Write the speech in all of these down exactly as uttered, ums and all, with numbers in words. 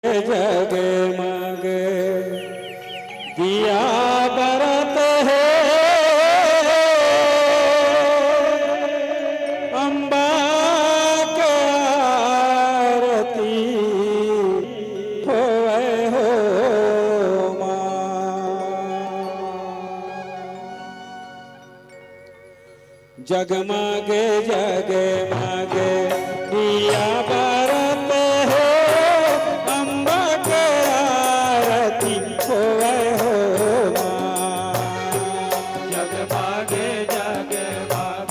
जगमग दिया बरत हे, अम्बा के आरती होवै हो माँ। जगमग जगमग दिया बरत हे, अम्बा के आरती होवै हो माँ। जगमग जगमग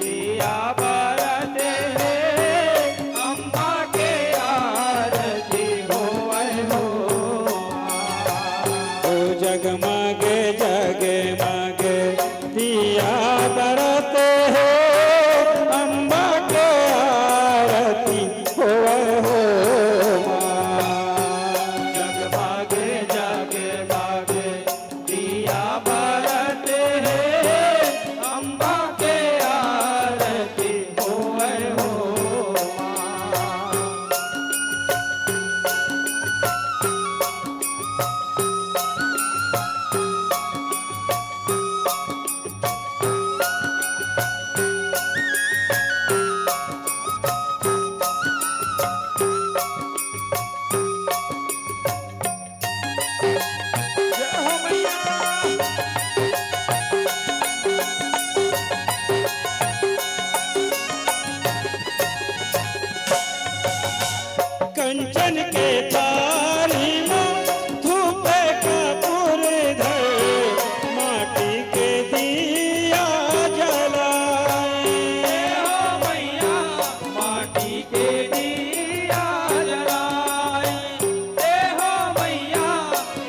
दिया बरत हे, अम्बा के आरती होवै हो माँ। ओ जगमग जगमग दिया बरत हे, अम्बा के आरती होवै हो माँ। जगमग जगमग दिया बरत हे, अम्बा के आरती होवै हो माँ। कंचन के थारी म धूप कपूर धर, माटी के दिया जलाए। हे हो मैया, माटी के दिया जलाए। हे हो मैया,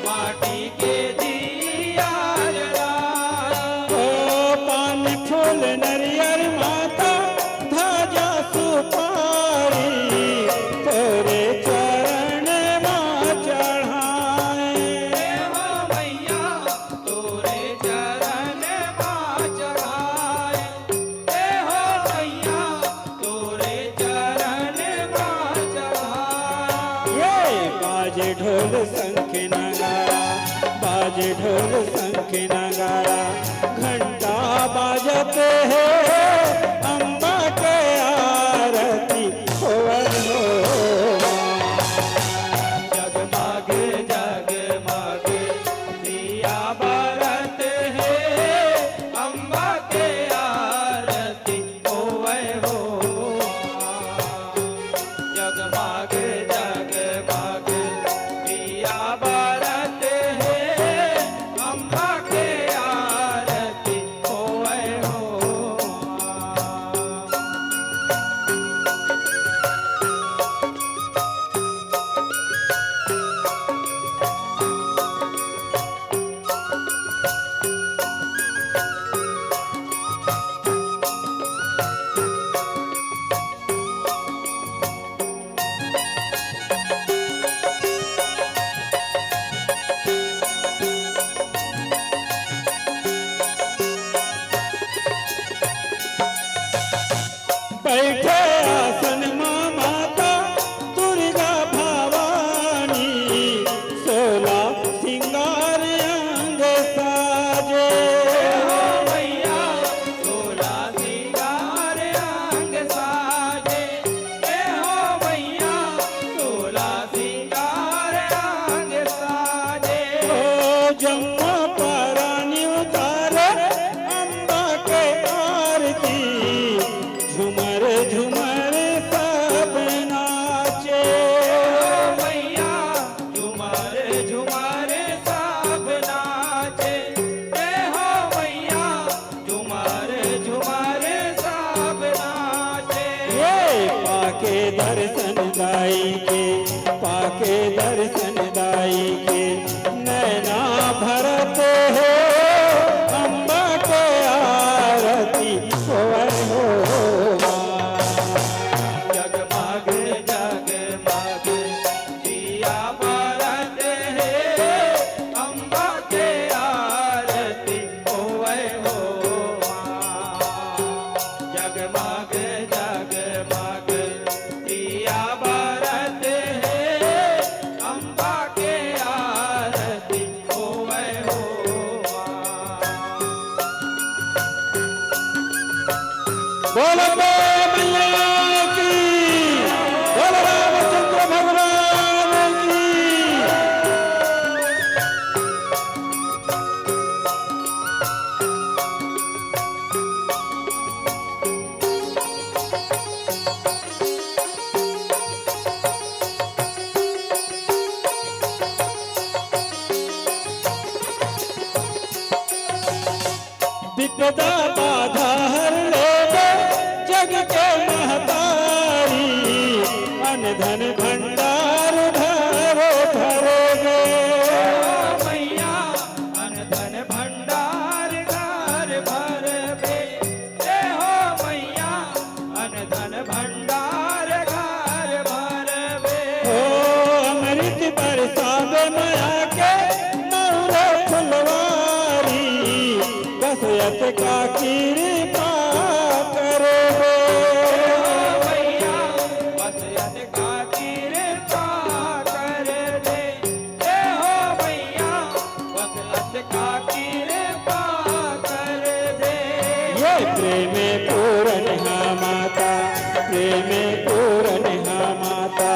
माटी के दिया जलाए। ओ पान फूल नरियर माता, ध्वजा सुपारी तोरे चरण मा चढ़ाए। हे हो मैया, तोरे चरण मा चढ़ाए। हे हो मैया, तोरे चरण मा चढ़ाए। ये बाजे ढोल शंख नगाड़ा, बाजे ढोल शंख नगाड़ा, घंटा बाजत हे, अम्बा के आरती होवै हो। जगमग जगमग दिया बरत हे, अम्बा के आरती होवै हो। जगमग जगमग दिया बरत हे, अम्बा के आरती होवै हो। बैठे आसन मा माता दुर्गा भवानी, सोला सिंगार अंग साजे। हे हो मैया, सोला सिंगार अंग साजे। हे हो मैया, सोला सिंगार अंग साजे। ओ जम्मो परानी उतारे अम्बा के आरती, झुमर झुमर सब नाचे। हे हो मैया, झुमर झुमर सब नाचे। हे हो मैया, झुमर झुमर सब नाचे। ये पाके दर्शन दाई के, पाके दर्शन दाई के, नैना भरत हे, अम्बा के आरती होवै हो माँ। जगमग जगमग दिया बरत हे, अम्बा के आरती होवै हो माँ। जगमग जगमग दिया बरत हे, बोलो मैया की, बोलो रामचंद्र भगवान की। विपदा बाधा हर लेबे जग के महतारी, अन धन भंडार घर भरबे। मैया, अन धन भंडार घर भरबे। जय हो मैया, अन धन भंडार घर भरबे। ओ अमृत बरसाबे मैया के नौरे फुलवारी, बस अतका कृपा करबे। ओ मैया, बस अतका कृपा करबे। हे हो मैया, बस अतका कृपा करबे। ये प्रेम पूरन हा माता, प्रेम पूरन हा माता,